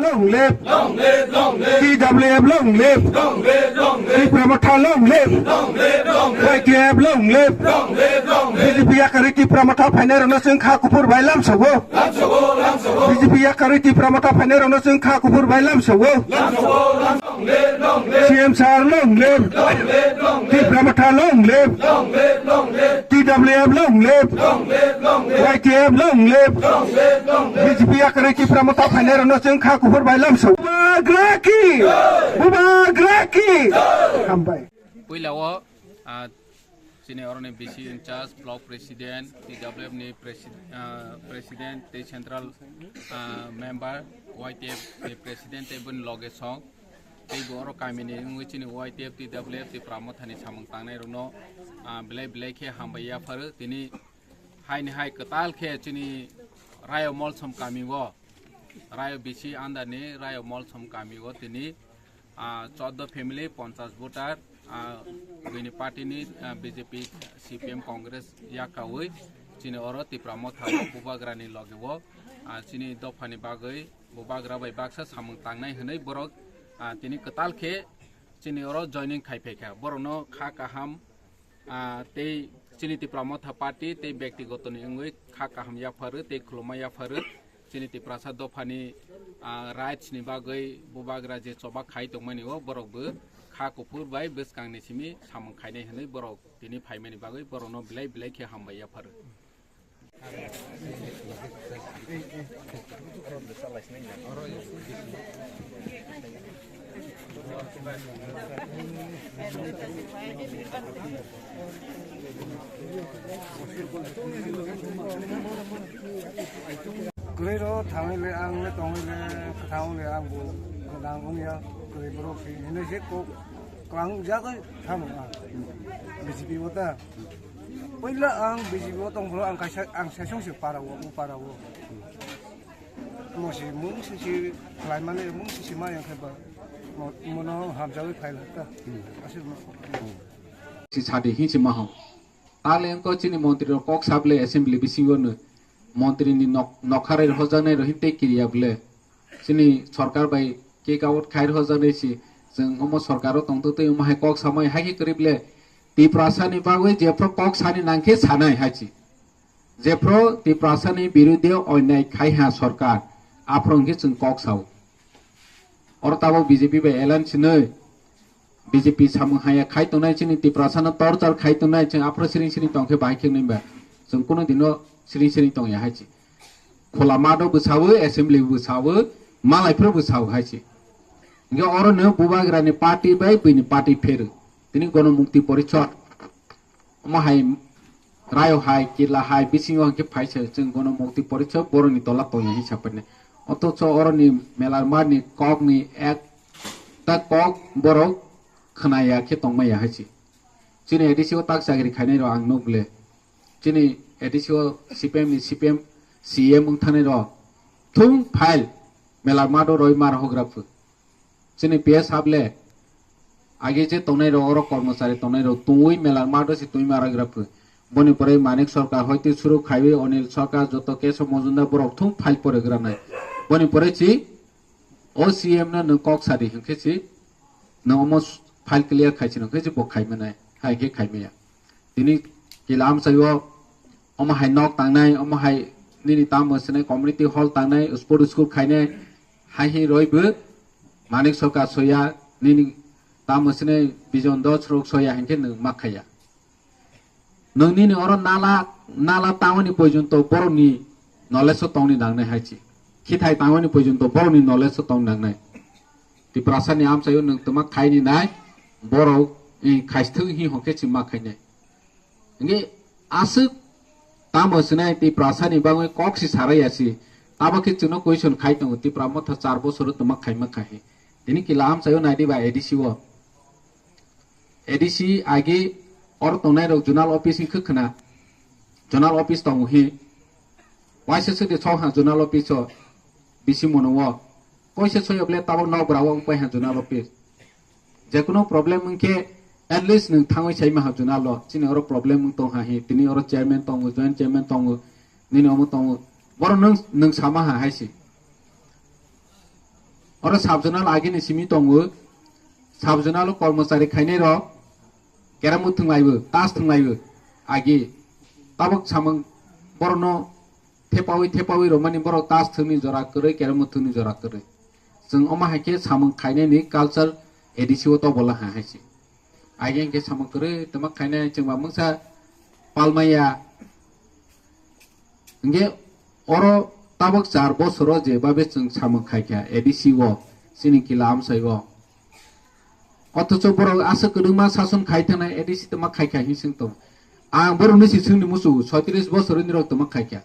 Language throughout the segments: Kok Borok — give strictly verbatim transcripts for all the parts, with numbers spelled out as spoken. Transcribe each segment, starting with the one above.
Long live! Long live, long live! T W F long live! Long live, long live! Tipra Motha long live! Long live, long live! Y T F long live! Long live, long live! B J P yakarwi Tipra Motha phainairokno chwng kha kuphur bai lamsogo. Lamsogo, lamsogo! B J P yakarwi Tipra Motha phainairokno chwng kha kuphur bai lamsogo. Lamsogo, lamsogo! Long live, long live! C M sir long live! Long live, long live! Tipra Motha long live! Long live, long live! T W F long live! Long live, long live! Y T F long live! Long live, long live! B J P yakarwi Tipra Motha phainairokno chwng kha kuphur bai lamsogo. Bubagra ki! Bubagra ki! Hambai. Puila o, ah, chini oroni B C in charge, block president, T W F ni presi-, ah, president, tei central, ah, member, Y T F ni president, tei boni loge song. Tei bo oro kamini wngwi chini Y T F, T W F, Tipra Mothani samung tangnairokno, ah, belai belai khe hambai yapharo. Tini haini hai kwtal khe chini Rayo Molsom kamio, Rayo B C under ni Rayo Molsom kamio tini, ah, chordo family, ponchas voter, ah, bini party ni, ah, B J P, C P M, Congress yakaui chini oro Tipra Motha o Bubagra ni loge o, ah, chini dopha ni bagwi Bubagra bai baksa samung tangnai hwnwi borok, ah, tini kwtal khe chini oro joining khai phaikha. Borokno kha kaham, ah, tei chini Tipra Motha party tei byaktigoto ni wngwi kha kaham yapharo tei khuluma yapharo. Chini Tiprasa dophani, ah, rights ni bagwi Bubagra je choba khai tongmani o borok bo kha kuphur bai bwskang ni simi samung khainai hwnwi borok tini phaimani bagwi borokno belai belai khe hambai yapharo. Kwrwi rw thangwi le, ang le tongwi le, kwthang le, ang bo gwnang wngya, kwrwi borok si hinwi se kok klangjagwi thangwi ang B J P o ta. Puila ang B J P o tongphuru ang kaisa, ang sesong se para o, o para o. Mo se mung se se khlaimani mung se se ma yang khe ba. Mo, mono hamjagwi phai la ta. Aswk no. Si sadi hin si ma ho. Tale wngkha chini montri rok kok sable assembly bisingo no montri ni nok, nokharai hojaknai rok hinte kiriya bole. Chini sorkar bai kick out khai hojaknai si chwng omo sorkar o tongtwtwi omo hai kok samai hai khe kwrwi bole. Tiprasa ni bagwi jephru kok sani nangkhe sanai hai si. Jephru Tiprasa ni birudhe onyai khai ha sorkar, aphru hwnkhe chwng kok sao. Oro tabuk B J P bai alliance hinwi B J P samung haya khai tongnai, chini Tiprasano torchar khai tongnai, chwng aphuru siring siring tongkhe bahai khe wnwi ba? Chwng kunu dino siring siring tongya hai se. Khula math o bwsawi, assembly bwsawi, malai phuru bwsawi hai se. Hwnkhe oro no Bubagrani party bai buini party pheru. Tini Gono Mukti Porishod. Omo hai rayo hai, kila hai, bisingo hwnkhe phaisa chwng Gono Mukti Porishod boroni tola tongya hinwi sapainai. Othocho oroni melarmani kokni ekta kok borok khwnaya khe tongmaya hai se. Chini A D C o tak chakri khainai rok ang nuk le. Chini A D C o C P M ni C P M C M wng thangnai rok thung file melarmado roi mar hogra phu. Chini P S hable age je tongnai rok, oro kormochari tongnai rok tungwi melarmado se tungwi maragra phu. Boni pore Manik Sarkar hoite suru khaiwi Anil Sarkar joto Kesab Majumdar borok thung file pore granai. Boni pore si O C M no nwng kok sadi hwnkhe si nwng omo file clear khai si hwnkhe si bo khai manai, hai khe khai maya. Tini kila amchaio omo hai nok tangnai, omo hai nini tamo swnai community hall tangnai, sport school khainai, hai hi roi bo Manik Sarkar soya, nini tamo swnai Bijon Dos rok soya hinkhe nwng ma khaiya. Nwng nini oro nala, nala tangmani porjonto borokni knowledge o tongni nangnai hai se. Khithai tangmani porjonto borokni knowledge o tong nangnai. Tiprasa ni amchaio nwng twma khaini nai, borok, eh, khaisthwng hi hwnkhe se ma khainai. Hwnkhe aswk tamo swnai Tiprasa ni bagwi kok se sarai ya se. Abo khe chwngno question khai tongo, Tipra Motha char bosoro twma khaima kha he. Tini kila amchaio naidi ba A D C o. A D C agi oro tongnai rok zonal office wngkha khwna. Zonal office tongo hi. Waisa swk de sok ha zonal office o. Bisi mono o. Koisa soyok le tabok nok bra o wngpai ha zonal office. Jekunu problem wngkhe at least nwng thangwi sai ma ha zonal o. Chini oro problem wng tong ha hi. Tini oro chairman tongo, joint chairman tongo. Nini omo tongo. Boro nwng, nwng sama ha hai se. Oro sub-zonal agini simi tongo, sub-zonal o kormochari khainai rok keramo thwnglaibo, tas thwnglaibo agi. Tabok samung borokno thepawi thepawi romani borok tas thwngni jora kwrwi, keramo thwngni jora kwrwi. Chwng omo hai khe samung khainani culture A D C o tobola ha hai se. Agi hwnkhe samung kwrwi twma khainai chwngba mungsa palmaya. Hingke oro tabok char bosoro je babe chwng samung khaikha A D C o, chini kila amsai o. Othocho borok aswk kwbangma sason khai thangnai A D C tama khaikha hin swng tong. Ang borokni si swngni musu soitris bosor ni rok tama khaikha.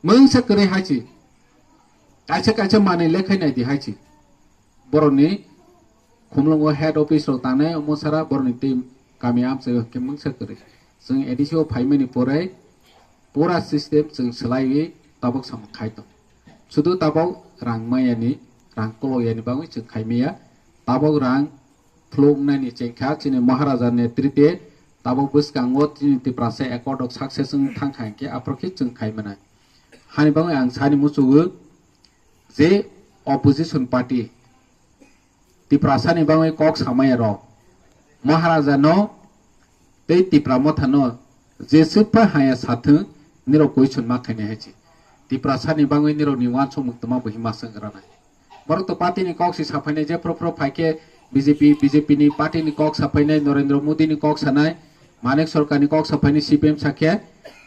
Mungsa kwrwi hai si. Kaisa kaisa manwi lekhai nai di hai si. Borokni khumlungo head office rok tangnai omo sara borokni tei kami amchai o hwnkhe mungsa kwrwi. Chwng A D C o phaimani pore pura system chwng swlaiwi tabok samung khai tong. Sudu tabok rang mayani, rang kolok yani bagwi chwng khai maya. Tabok rang phluk nani chengkha chini Maharaja netrite tabok bwskango chini Tiprasa accord rok success wng thangkha hinkhe aphuru khe chwng khai manai. Hani bagwi ang sani muchugo je opposition party Tiprasani bagwi kok samaya rok Maharaja no tei Tipra Motha no jeswk pha haya sathwng nirok question ma khainai hai se. Tiprasani bagwi nirok ni uansukmung tma bo hima swng rwnai. Borok to party ni kok si saphainai je phro phro phaikhe B J P, B J P ni party ni kok saphainai Narendra Modi ni kok sanai Manik Sarkar ni kok saphainai C P M sakhe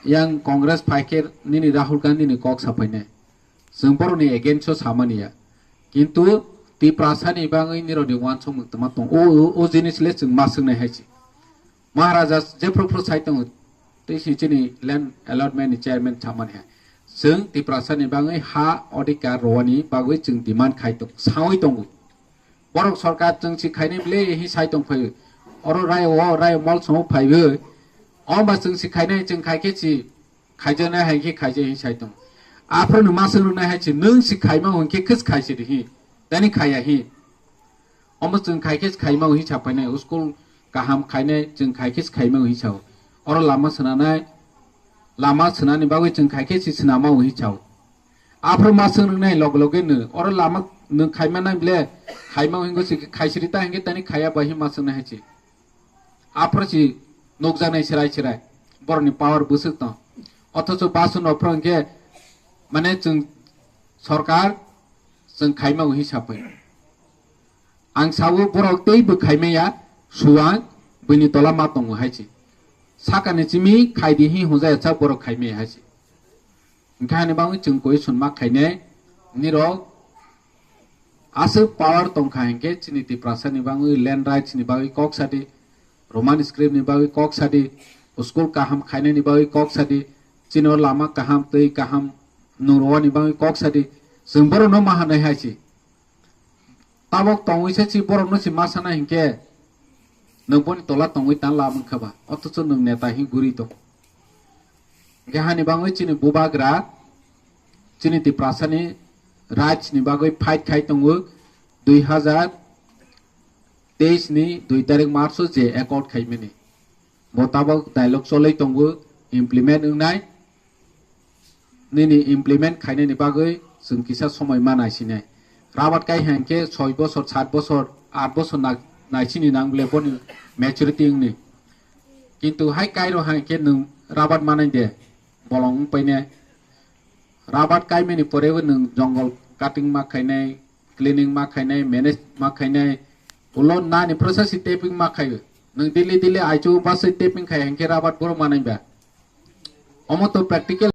yang Congress phaikhe nini Rahul Gandhi ni kok saphainai. Chwng borokni against o samani ya. Kintu Tiprasani bagwi nirokni uansukmung tma tong. O, o, o jinis le chwng ma swngnai hai se. Maharaja jephru phru sai tongo. Tei si chini land allotment ni chairman samani hai. Chwng Tiprasani bagwi ha odhikar rwani bagwi chwng demand khai tong, sawi tongo. Borok sorkar chwng si khainai ble hi sai tong phai. Oro rai o, rai mol songo phai bo. Omba chwng si khainai chwng khai khe si khaijaknai hai khe khaijak hi sai tong. Aphuru no ma swng rwnai hai se nwng si khaima hwn khe khis khai se di hi. Tani khaiya hi. Omo chwng khai khe khaima hwn hi sa phainai. School kaham khainai chwng khai khe khaima hwn hi sao. Oro lama swnanai, lama swnani bagwi chwng khai khe si swnama hwn hi sao. Aphuru ma swng rwnai log loge no. Oro lama nwng khaima nai ble khaima hwn go si khai se di ta hinkhe tani khaiya bai hi ma swngnai hai se. Aphuru si nukjaknai chwrai chwrai borokni power bwswk tong. Othocho basun rok phuru hwnkhe mane chwng sorkar chwng khaima hwn hi sa phai. Ang sao borok tei bw khaima ya suang bwini tola ma tongo hai se. Sakani chimi khai di hi hwnjaya cha borok khaima ya hai se. Hwnkhe hani bagwi chwng question ma khainai nirok aswk power tongkha hinkhe chini Tiprasa ni bagwi land rights ni bagwi kok sadi, Roman script ni bagwi kok sadi, school kaham khainani bagwi kok sadi, chini o lama kaham twi kaham nung rwani bagwi kok sadi, chwng borokno ma hanai hai se. Tabok tongwi se si borokno si ma sana hinkhe nwng boni tola tongwi tan la mankha ba, othocho nwng neta hi guri tong. Hwnkhe hani bagwi chini bubagra chini Tiprasani rights ni bagwi fight khai tongo dui hazar teis ni dui tarik March o je accord khaimani. Bo tabok dialogue cholwi tongo, implement wngnai. Nini implement khainani bagwi chwng kisa somoi ma naisinai. Rabat kai hinkhe soi bosor, sat bosor, at bosor na-, naisini nang bole boni maturity wngni. Kintu hai kairo hinkhe nwng rabat manai de, bolong wng paine. Rabat kaimani porebo nwng jongol cutting ma khainai, cleaning ma khainai, manage ma khainai, ulo nani process si taping ma khaio. Nwng daily daily aichu bus si taping khai hinkhe rabat boro manai ba. Omo to practical